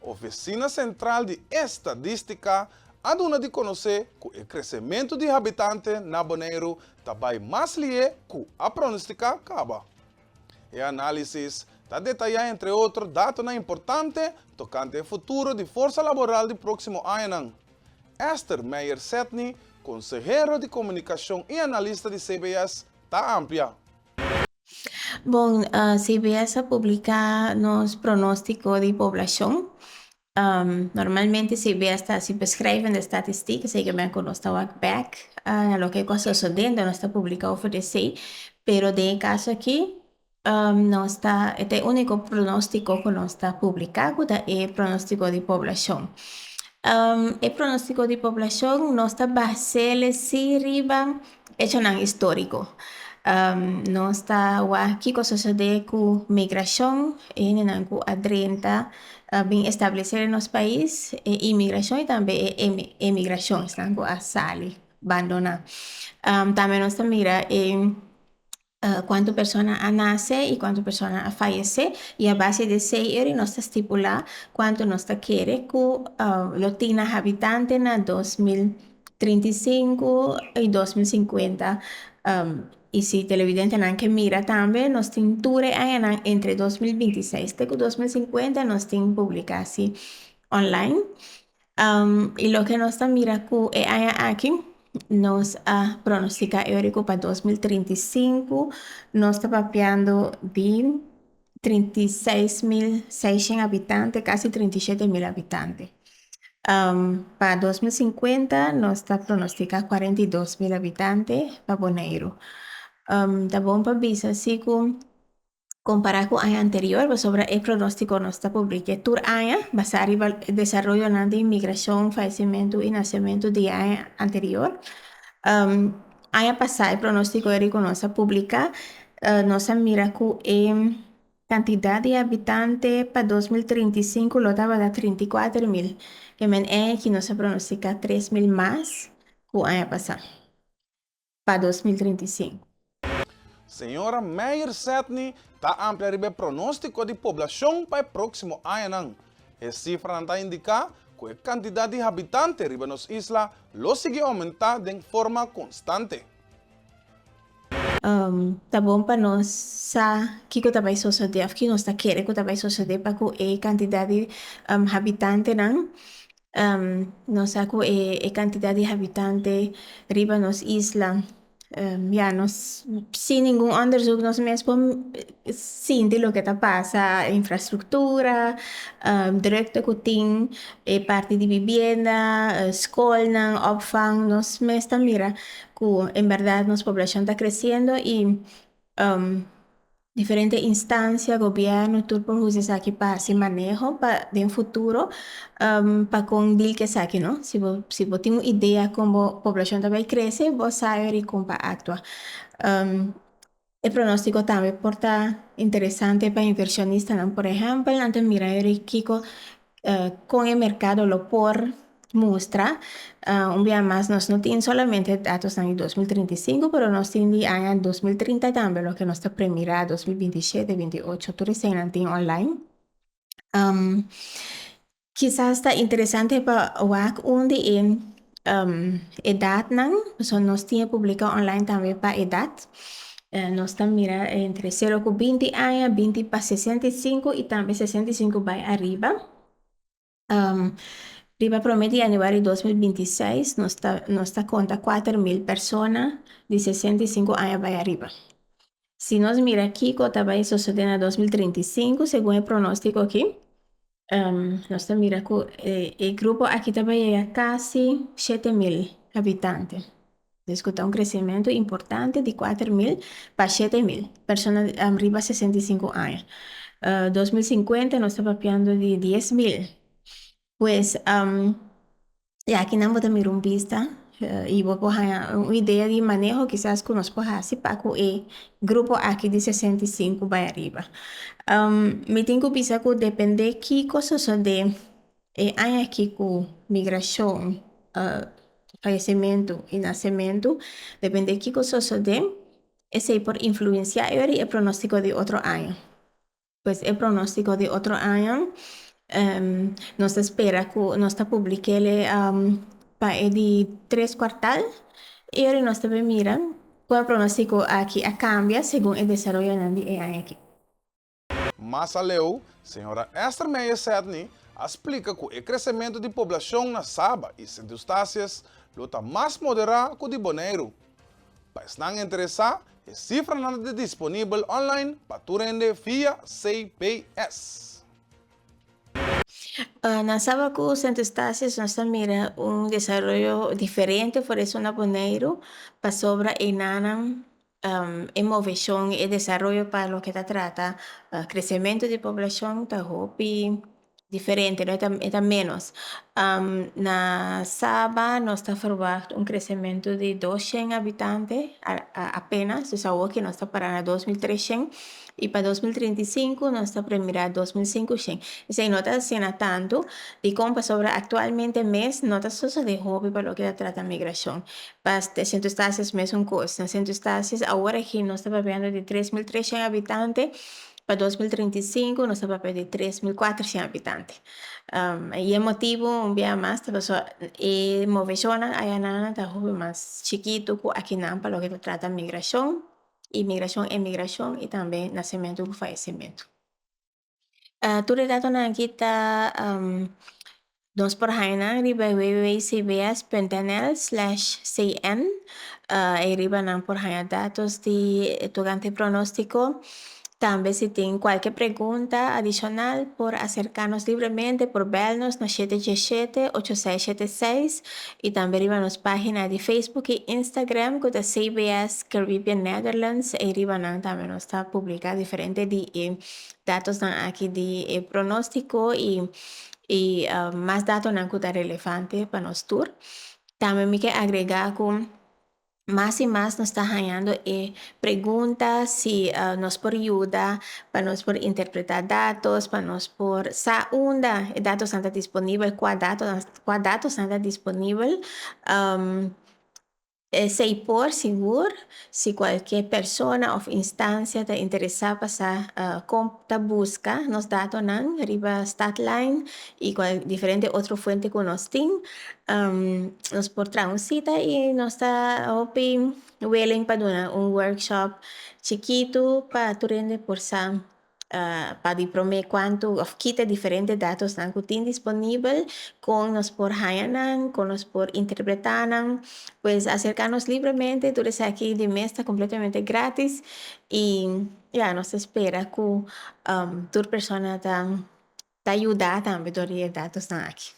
Ofisina Sentral di Estadístika a duna di konosé ku e kresementu di habitante na Boneiru ta bai mas lié ku a pronostiká kaba. E análisis ta detayá entre otro datonan importante tokante e futuro di forsa laboral di próksimo añanan. Esther Meijer-Sedney, konsehero di komunikashon i analista di CBS, ta amplia. Bon, CBS a publiká nos pronóstiko di poblashon. Normalmente CBS ta hasi beschrijvende statistiek, esei ke men ku nos ta wak bèk na loke ku a sosodé, enton nos ta publiká over di esei. Pero den e kaso aki nos ta, e ta e úniko pronóstiko ku nos ta publiká ku ta e pronóstiko di poblashon. E pronóstiko di poblashon nos ta bas'é si riba echonan históriko. Nos ta wak kiko a sosodé ku migrashon, e hendenan ku a drenta a bin establesé den nos pais, e imigrashon i tambe e emigrashon, esnan ku a sali, bandoná. Tambe nos ta mira e kuantu persona a nase i kuantu persona a fayesé i a base di esei eri nos ta stipulá kuantu nos ta kere ku lo tin na habitante na 2035 i 2050. I si televidentenan ke mira tambe nos tin tur e añanan entre 2026 te ku 2050 nos tin publiká si online. I loke nos ta mira ku e aña aki nos a pronostiká e ora ku pa 2035 nos ta papiando di 36.600 habitante, kasi 37.000 habitante. Pa 2050 nos ta pronostiká 42.000 habitante pa Boneiru. Ta bon pa bisa si ku kompará ku aña anterior pasobra e pronóstiko nos ta publik'é tur aña basá riba desaroyonan di migrashon, fayesimentu i nasementu di e aña anterior. Aña pasá e pronóstiko eri ku nos a publiká nos a mira ku e kantidat di habitante pa 2035 lo tabata 34.000. Ke men e aki nos a pronostiká 3.000 mas ku aña pasá pa 2035. Señora Meijer Sedney ta amplia riba e pronóstiko di poblashon pa e próksimo añanan. E sifranan ta indiká ku e kantidat di habitante riba nos isla lo sigui oumentá den forma konstante. Ta bon pa nos sa kiko ta bai sosodé òf kiko nos ta kere ku ta bai sosodé pa ku e kantidat di habitantenan. Nos sa ku e kantidat di habitante riba nos isla ya nos sin ningun onderzoek nos mes por sinti loke ta pasa, infrastruktura, drukte ku tin, e parti di bibienda, skolnan, opvang, nos mes ta mira ku en bèrdat nos poblashon ta kresiendo i diferente instansia, gobièrnu tur por usa esaki pa hasi maneho pa den futuro pa kon dil ku esaki no. Si bo si bo tin un idea kon bo poblashon ta bai krese bo sa eri kon pa aktua. E pronóstiko tambe por ta interesante pa invershonistanan, por ehèmpel nan ta mira eri kiko kon e merkado lo por mustra. Un bia mas nos no tin solamente datosnan di 2035 pero nos tin di aña 2030 tambe loke nos ta premirá 2027, 28 tur eseinan tin online. Kisas ta interesante pa wak un di e edatnan pasobra nos tin e publiká online tambe pa edat. Nos ta mira entre sero ku 20 aña, 20 pa 65 i tambe 65 bai ariba. Riba promé di yanüari 2026 nos ta konta 4.000 persona di 65 aña bai ariba. Si nos mira kiko ta bai sosodé na 2035 segun e pronóstiko aki, nos ta mira ku e grupo aki ta bai yega kasi 7.000 habitante. Dus ku ta un kresementu importante di 4.000 pa 7.000 persona riba 65 aña. 2050 nos ta papiando di 10.000. Pues ya akinan bo ta mira un bista i bo por haña un idea di maneho kisas ku nos por hasi pa ku e grupo aki di 65 bai ariba. Mi tin ku bisa ku dependé kiko sosodé e aña aki ku migrashon, fayesimentu i nasementu, dependé kiko sosodé esei por influensiá e pronóstiko di otro aña. Pues e pronóstiko di otro aña. Nos ta spera ku nos ta publik'é pa e di tres kuartal i ora nos ta bin mira ku e pronóstiko aki a kambia segun e desaroyonan di e aña aki. Mas aleu, señora Esther Meijer Sedney a splika ku e kresementu di poblashon na Saba i Sint Eustatius lo ta mas moderá ku di Boneiru. Pa esnan interesá, e sifranan ta disponibel online pa tur hende via CBS. Na Saba ku Sint Eustatius nos ta mira un desaroyo diferente for esun na Boneiru pasobra enanan e moveshon, e desaroyo pa loke ta trata kresementu di poblashon ta hopi diferente, no e ta ménos. Na Saba nos ta ferwagt un kresementu di 200 habitante apenas, dus awor nos ta para na 2300 i pa 2035 nos ta premirá 2500. Esei no ta asina tantu, dikon? Pasobra aktualmente mes no ta sosodé hopi pa loke ta trata migrashon. Pa Sint Eustatius mesun kos. Na Sint Eustatius awor aki nos ta papiando di 3300 habitante, pa 2035 nos ta papia di 3400 habitante. I e motibu un bia mas ta pasobra e moveshonnan ayanan ta hopi mas chikitu ku akinan pa loke ta trata migrashon, imigrashon, emigrashon i tambe nasementu ku fayesimentu. Tur e datonan aki ta nos por haña nan riba www.cbs.nl/cn. Ei riba nan por haña datos di tokante pronóstiko. Tambe si tin kualke pregunta adishonal por aserká nos libremente, por bèl nos na 717-8676 i tambe riba nos página di Facebook i Instagram ku ta CBS Caribbean Netherlands. Ei riba nan tambe nos ta publiká diferente di e datosnan aki di e pronóstiko i mas datonan ku ta relevante pa nos tur. Tambe mi ke agregá ku mas i mas nos ta hañando e pregunta si nos por yuda pa nos por interpretá datos, pa nos por sa unda e datosnan ta disponibel, kua datosnan ta disponibel. Esei por sigur si kualke persona òf instansia ta interesá pa sa kon ta buska nos datonan riba Statline i kual diferente otro fuente ku nos tin, nos por traha un sita i nos ta hopi willing pa duna un workshop chikitu pa tur hende por sa pa di promé kuantu òf kita diferente datosnan ku tin disponibel, kon nos por haña nan, kon nos por interpretá nan. Pues aserká nos libremente, tur esaki di mes ta kompletamente grátis i ya, nos ta spera ku tur persona ta yuda tambe dor di e datosnan aki.